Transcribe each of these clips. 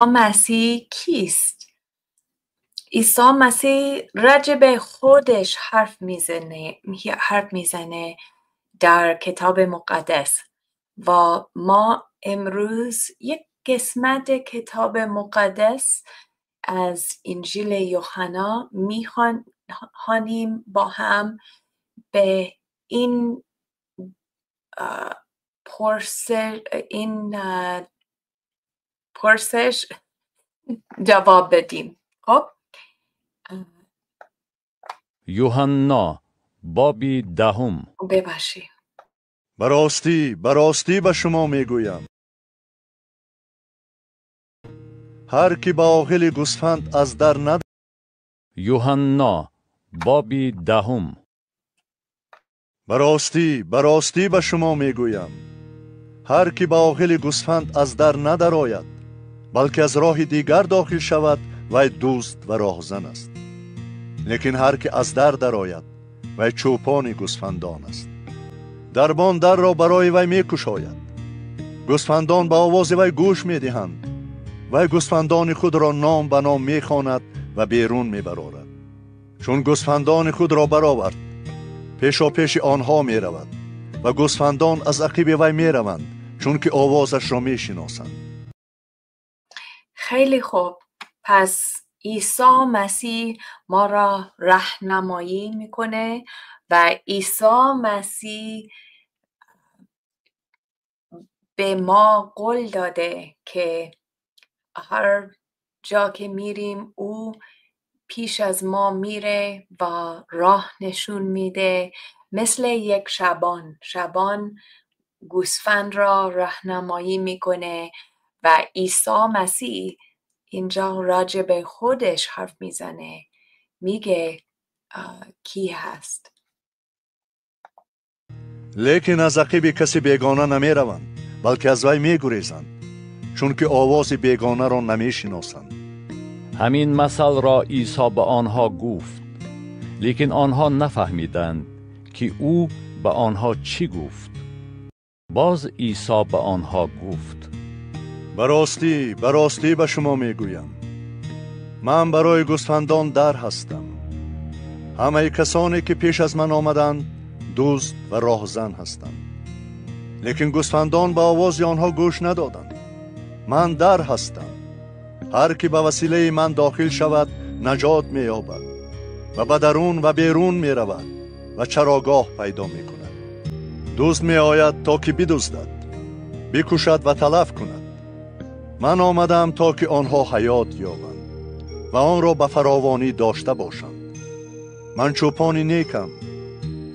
مسیح کیست؟ عیسی مسیح راجع به خودش حرف میزنه در کتاب مقدس و ما امروز یک قسمت کتاب مقدس از انجیل یوحنا میخوانیم، با هم به این پرسش جواب بدیم. خب. Юҳанно, боби 10. ببخشید. به راستی، به راستی به شما میگویم، هر کی به آغل گوسفند از در ند Юҳанно, боби 10. به راستی، به راستی به شما میگویم، هر کی به آغل گوسفند از در ندرآید، بلکه از راه دیگر داخل شود، وی دزد و راهزن است. لیکن هر کی از در درآید، وی چوپان گوسفندان است. دربان در را برای وی میکشاید. گوسفندان به آواز وی گوش میدهند. وی گوسفندان خود را نام به نام میخواند و بیرون میبرارد. چون گوسفندان خود را برآورد، پیشاپیش آنها میرود و گوسفندان از عقب وی میروند، چون که آوازش را میشناسند. خیلی خوب، پس عیسی مسیح ما را راهنمایی میکنه و عیسی مسیح به ما قول داده که هر جا که میریم، او پیش از ما میره و راه نشون میده، مثل یک شبان. شبان گوسفند را راهنمایی میکنه و عیسی مسیح اینجا راجع به خودش حرف میزنه، میگه کی هست. لیکن از عقب کسی بیگانه نمیروند، بلکه از وی میگریزند، چون که آواز بیگانه را نمیشناسند. Ҳамин масалро Исо ба онҳо гуфт, лекин онҳо нафаҳмиданд, ки ӯ ба онҳо чӣ гуфт. Боз Исо ба онҳо гуфт: به راستی، به راستی به شما میگویم، من برای گوسفندان در هستم. همه کسانی که پیش از من آمدند دزد و راهزن هستند، لیکن گوسفندان به آواز آنها گوش ندادند. من در هستم. هر کی به وسیله من داخل شود نجات مییابد و به درون و بیرون میرود و چراگاه پیدا میکند. دزد میآید تا که بدزدد، بکشد و تلف کند. من آمدم تا که آنها حیات یابند و آن را به فراوانی داشته باشند. من چوپان نیکم.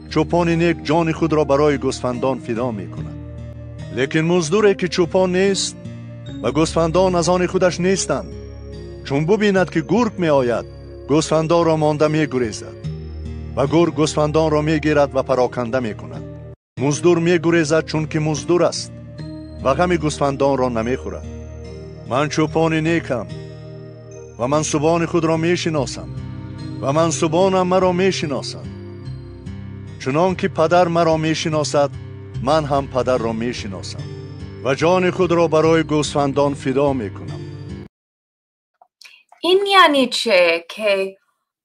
چوپان نیک جان خود را برای گوسفندان فدا می کند. لیکن مزدوری که چوپان نیست و گوسفندان از آن خودش نیستند، چون ببیند که گرگ می آید، گوسفندان را مانده می گریزد و گرگ گوسفندان را می گیرد و پراکنده می کند. مزدور می گریزد، چون که مزدور است و غم گوسفندان را نمی خورد. من چوپان نیکم و منسوبان خود را می شناسم و منسوبانم مرا می شناسند، چنان که پدر مرا می شناسد، من هم پدر را می شناسم و جان خود را برای گوسفندان فدا می کنم. این یعنی چه که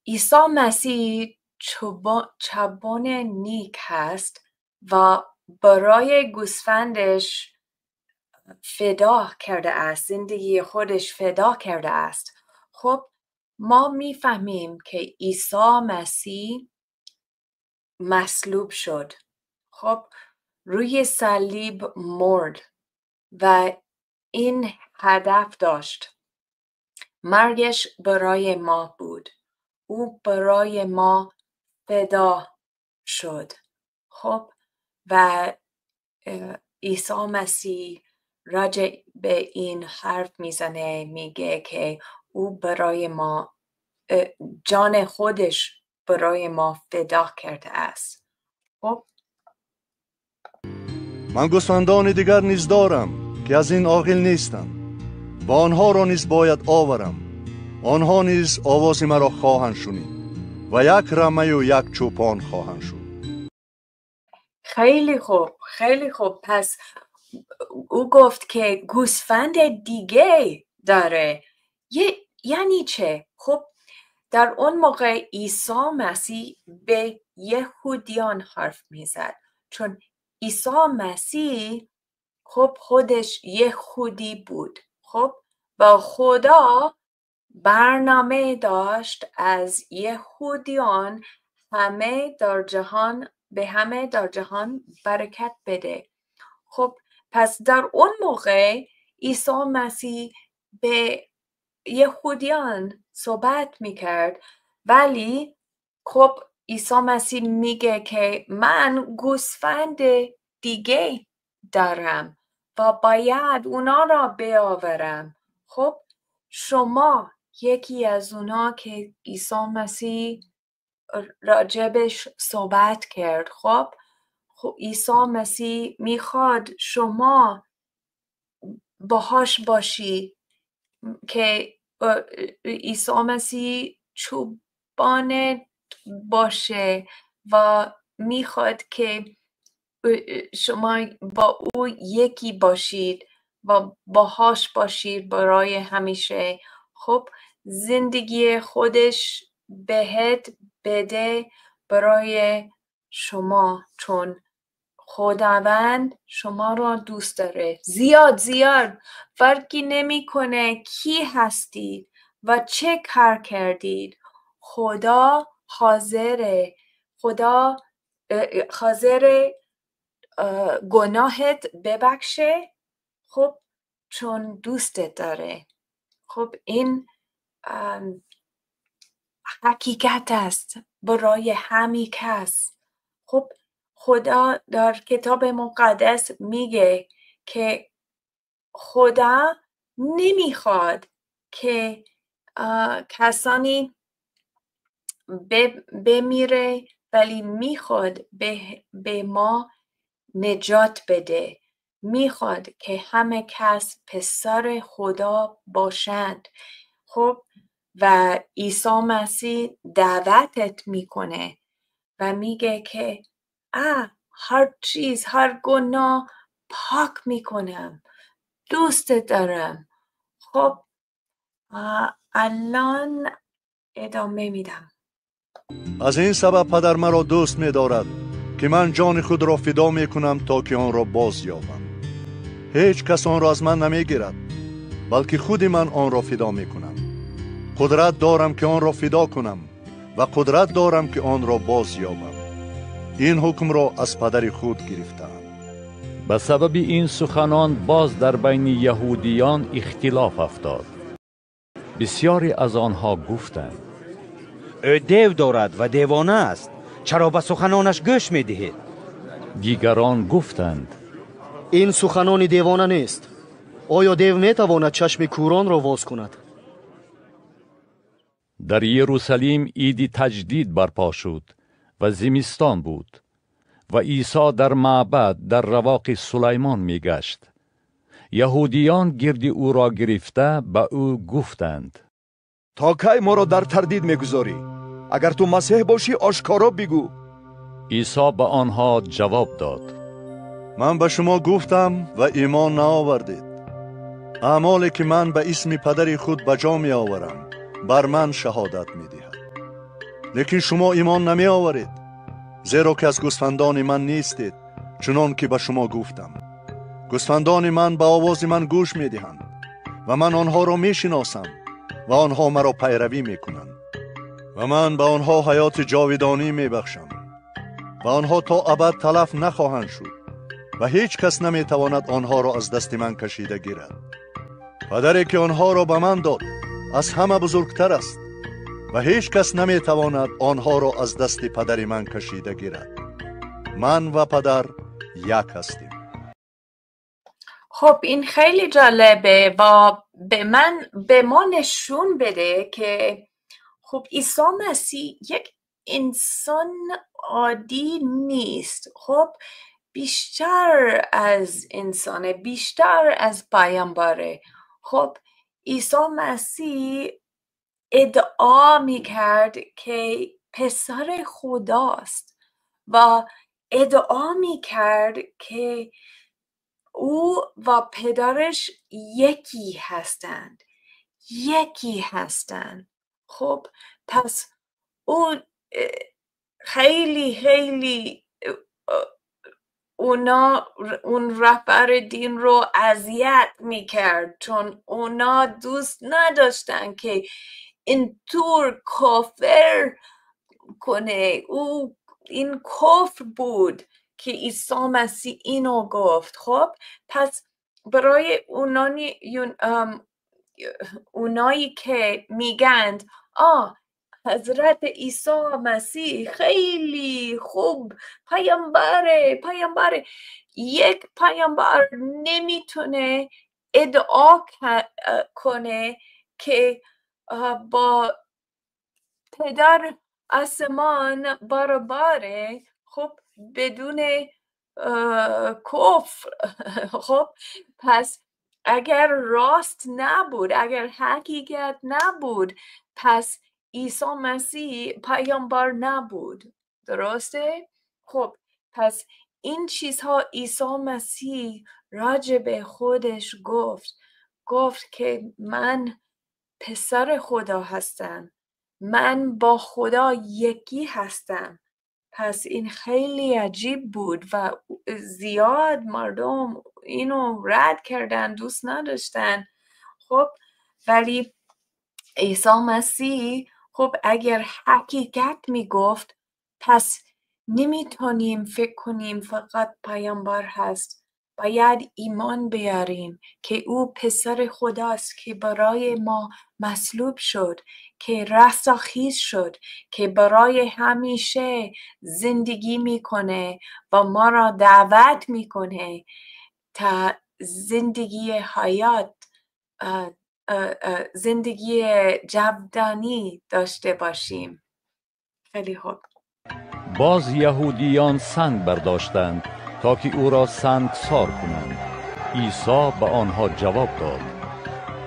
عیسی مسیح چوپان نیک هست و برای گوسفندش فدا کرده است، زندگی خودش فدا کرده است. خب، ما میفهمیم که عیسی مسیح مصلوب شد، خب، روی صلیب مرد و این هدف داشت. مرگش برای ما بود. او برای ما فدا شد. خب، و عیسی مسیح راجع به این حرف میزنه، میگه که او برای ما جان خودش برای ما فدا کرده است. خب. من گوسفندان دیگر نیز دارم که از این آغل نیستند و آنها را نیز باید آورم. آنها نیز آواز مرا خواهند شنید و یک رمه و یک چوپان خواهند شد. خیلی خوب، خیلی خوب. پس او گفت که گوسفند دیگه داره. یعنی چه؟ خب در اون موقع عیسی مسیح به یهودیان حرف میزد، چون عیسی مسیح خب خودش یهودی بود. خب و خدا برنامه داشت از یهودیان همه در جهان، به همه در جهان برکت بده. خب پس در اون موقع عیسی مسیح به یهودیان صحبت میکرد، ولی خب عیسی مسیح میگه که من گوسفند دیگه دارم و باید اونا را بیاورم. خب شما یکی از اونا که عیسی مسیح راجبش صحبت کرد. خب عیسی مسیح میخواد شما باهاش باشی که عیسی مسیح چوبانه باشه و میخواد که شما با او یکی باشید و باهاش باشید برای همیشه. خب زندگی خودش بهت بده برای شما، چون خداوند شما را دوست داره زیاد زیاد. فرقی نمیکنه کی هستید و چه کار کردید، خدا حاضره، خدا حاضر گناهت ببخشه، خب چون دوستت داره. خب این حقیقت است برای همه کس. خب خدا در کتاب مقدس میگه که خدا نمیخواد که کسانی بمیره، ولی میخواد به ما نجات بده. میخواد که همه کس پسر خدا باشند. خب و عیسی مسیح دعوتت میکنه و میگه که هر چیز، هر گناه پاک میکنم، دوست دارم. خب الان ادامه میدم. از این سبب پدر مرا دوست میدارد که من جان خود را فدا میکنم تا که آن را باز یابم. هیچ کس آن را از من نمیگیرد، بلکه خود من آن را فدا میکنم. قدرت دارم که آن را فدا کنم و قدرت دارم که آن را باز یابم. این حکم را از پدر خود گرفتم. به سبب این سخنان باز در بین یهودیان اختلاف افتاد. بسیاری از آنها گفتند او دیو دارد و دیوانه است، چرا به سخنانش گوش میدهید؟ دیگران گفتند این سخنان دیوانه نیست. آیا دیو میتواند چشم کوران را باز کند؟ در یروشلیم عید تجدید برپا شد و زمستان بود و عیسی در معبد در رواق سلیمان میگشت. یهودیان گرد او را گرفته به او گفتند تا کی ما را در تردید میگذاری؟ اگر تو مسیح باشی آشکارا بگو. عیسی به آنها جواب داد من به شما گفتم و ایمان نآوردید. اعمالی که من به اسم پدر خود به جا می آورم بر من شهادت می دهد. لیکن شما ایمان نمی آورید، زیرا که از گوسفندان من نیستید، چنان که به شما گفتم. گوسفندان من به آواز من گوش می دهند و من آنها را می شناسم و آنها مرا پیروی می کنند و من به آنها حیات جاودانی می بخشم و آنها تا ابد تلف نخواهند شد و هیچ کس نمی تواند آنها را از دست من کشیده گیرد. پدری که آنها را به من داد از همه بزرگتر است و هیچ کس نمی تواند آنها را از دست پدر من کشیده گیرد. من و پدر یک هستیم. خب این خیلی جالبه و به ما نشون بده که خب عیسی مسیح یک انسان عادی نیست. خب بیشتر از انسانه، بیشتر از پیامبره. خب عیسی مسیح ادعا میکرد که پسر خداست و ادعا میکرد که او و پدرش یکی هستند. یکی هستن. خب پس او خیلی خیلی اون رهبر دین رو اذیت میکرد، چون اونا دوست نداشتن که اینطور کافر کنه. او این کفر بود که عیسی مسیح اینو گفت. خب پس برای اونایی که میگند حضرت عیسی مسیح خیلی خوب پیامبره، یک پیامبر نمیتونه ادعا کنه که با پدر آسمان برابره، خب بدون کفر. خب پس اگر راست نبود، اگر حقیقت نبود، پس عیسی مسیح پیامبر نبود. درسته؟ خب پس این چیزها عیسی مسیح راجع به خودش گفت که من پسر خدا هستم، من با خدا یکی هستم. پس این خیلی عجیب بود و زیاد مردم اینو رد کردن، دوست نداشتن. خب ولی عیسی مسیح خب اگر حقیقت میگفت، پس نمیتونیم فکر کنیم فقط پیامبر هست. باید ایمان بیاریم که او پسر خداست که برای ما مصلوب شد، که رستاخیز شد، که برای همیشه زندگی میکنه و ما را دعوت میکنه تا زندگی حیات، زندگی جاودانی داشته باشیم. خیلی خوب. باز یهودیان سنگ برداشتند تا که او را سنگسار کنند. عیسی به آنها جواب داد: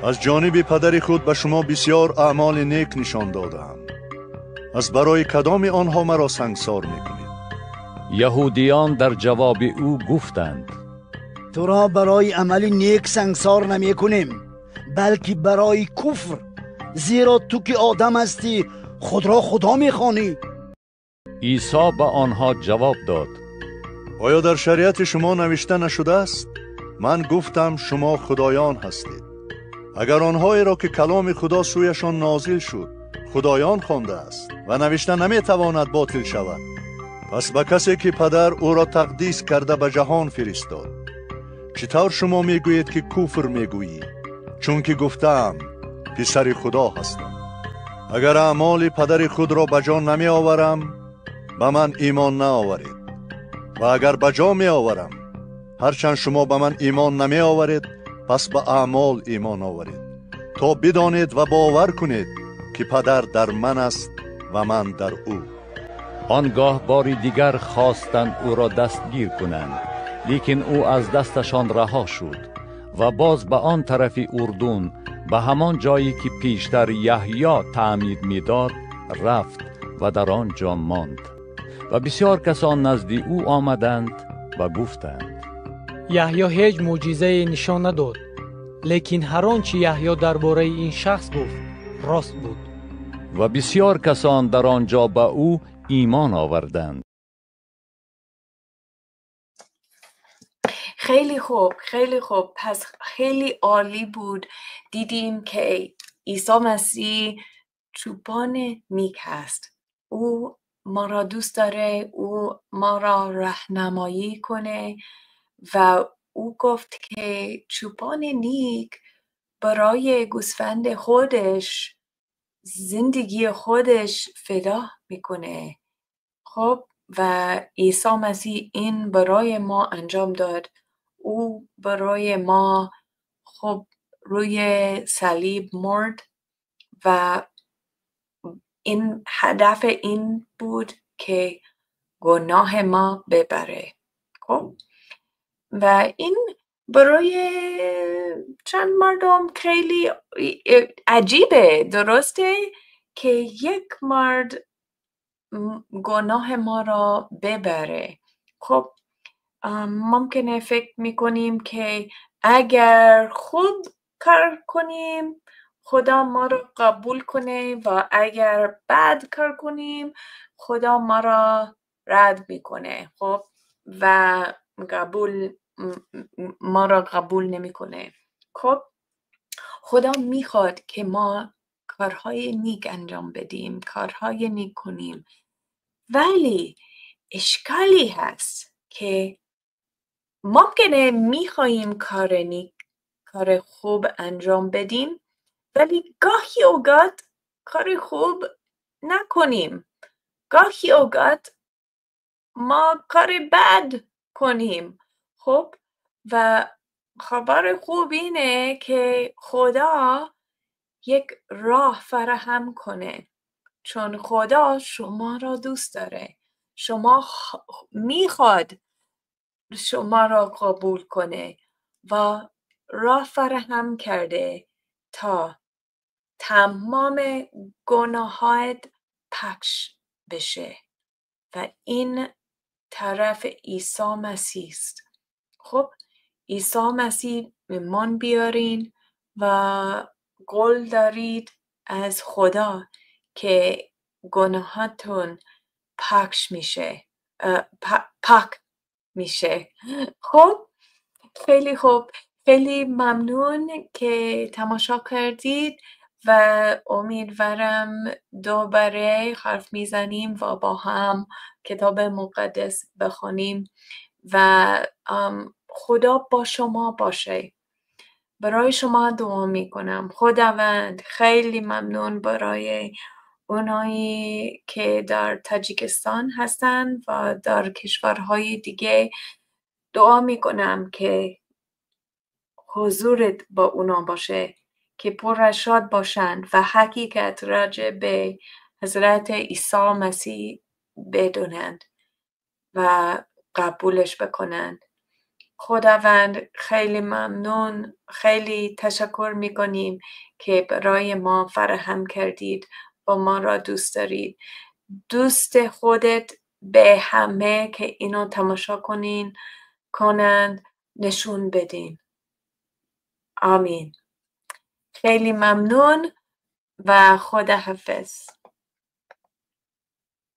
از جانب پدر خود به شما بسیار اعمال نیک نشان دادم، از برای کدام آنها مرا سنگسار میکنید؟ یهودیان در جواب او گفتند: تو را برای عمل نیک سنگسار نمی کنیم، بلکه برای کفر، زیرا تو که آدم هستی خود را خدا میخوانی. عیسی به آنها جواب داد: آیا در شریعت شما نوشته نشده است؟ من گفتم شما خدایان هستید. اگر آنهایی را که کلام خدا سویشان نازل شد خدایان خوانده است و نوشته نمیتواند باطل شود، پس به کسی که پدر او را تقدیس کرده به جهان فرستاد، چطور شما میگویید که کفر میگویی؟ چون که گفتم پسر خدا هستم. اگر اعمال پدر خود را به جا نمی آورم، به من ایمان نآورید، و اگر به جا می آورم، هرچند شما به من ایمان نمی آورید، پس به اعمال ایمان آورید، تا بدانید و باور کنید که پدر در من است و من در او. آنگاه باری دیگر خواستند او را دستگیر کنند، لیکن او از دستشان رها شد و باز به آن طرف اردن، به همان جایی که پیشتر یحیی تعمید میداد رفت و در آنجا ماند. و بسیار کسان نزد او آمدند و گفتند: یحیی هیچ معجزه نشان نداد، لیکن هر آنچه یحیی درباره این شخص گفت راست بود. و بسیار کسان در آنجا به او ایمان آوردند. خیلی خوب، خیلی خوب. پس خیلی عالی بود. دیدیم که عیسی مسیح چوپان نیک است. او ما را دوست داره، او ما را راهنمایی کنه و او گفت که چوپان نیک برای گوسفند خودش زندگی خودش فدا میکنه. خب و عیسی مسیح این برای ما انجام داد. او برای ما خب روی صلیب مرد و این هدف این بود که گناه ما ببره. خب و این برای چند مردم خیلی عجیبه، درسته که یک مرد گناه ما را ببره. خب ممکنه فکر میکنیم که اگر خوب کار کنیم، خدا ما رو قبول کنه و اگر بد کار کنیم خدا ما را رد میکنه، خب، و قبول ما را قبول نمیکنه. خب خدا میخواد که ما کارهای نیک انجام بدیم، کارهای نیک کنیم، ولی اشکالی هست که ممکنه میخواییم کار نیک، کار خوب انجام بدیم، ولی گاهی اوقات کار خوب نکنیم، گاهی اوقات ما کار بد کنیم. خب و خبر خوب اینه که خدا یک راه فراهم کنه، چون خدا شما را دوست داره، شما میخواد شما را قبول کنه و راه فراهم کرده تا تمام گناهات پخش بشه و این طرف عیسی مسیح است. خب عیسی مسیح ایمان بیارین و قول دارید از خدا که گناهاتون پخش میشه، پاک میشه. خب خیلی خوب، خیلی ممنون که تماشا کردید و امیدوارم دوباره حرف میزنیم و با هم کتاب مقدس بخوانیم و خدا با شما باشه. برای شما دعا میکنم. خداوند خیلی ممنون برای اونایی که در تاجیکستان هستن و در کشورهای دیگه. دعا میکنم که حضورت با اونا باشه، که پررشاد باشند و حقیقت راجع به حضرت عیسی مسیح بدونند و قبولش بکنند. خداوند خیلی ممنون، خیلی تشکر میکنیم که برای ما فراهم کردید و ما را دوست دارید. دوست خودت به همه که اینو تماشا کنند نشون بدین. آمین. خیلی ممنون و خداحافظ.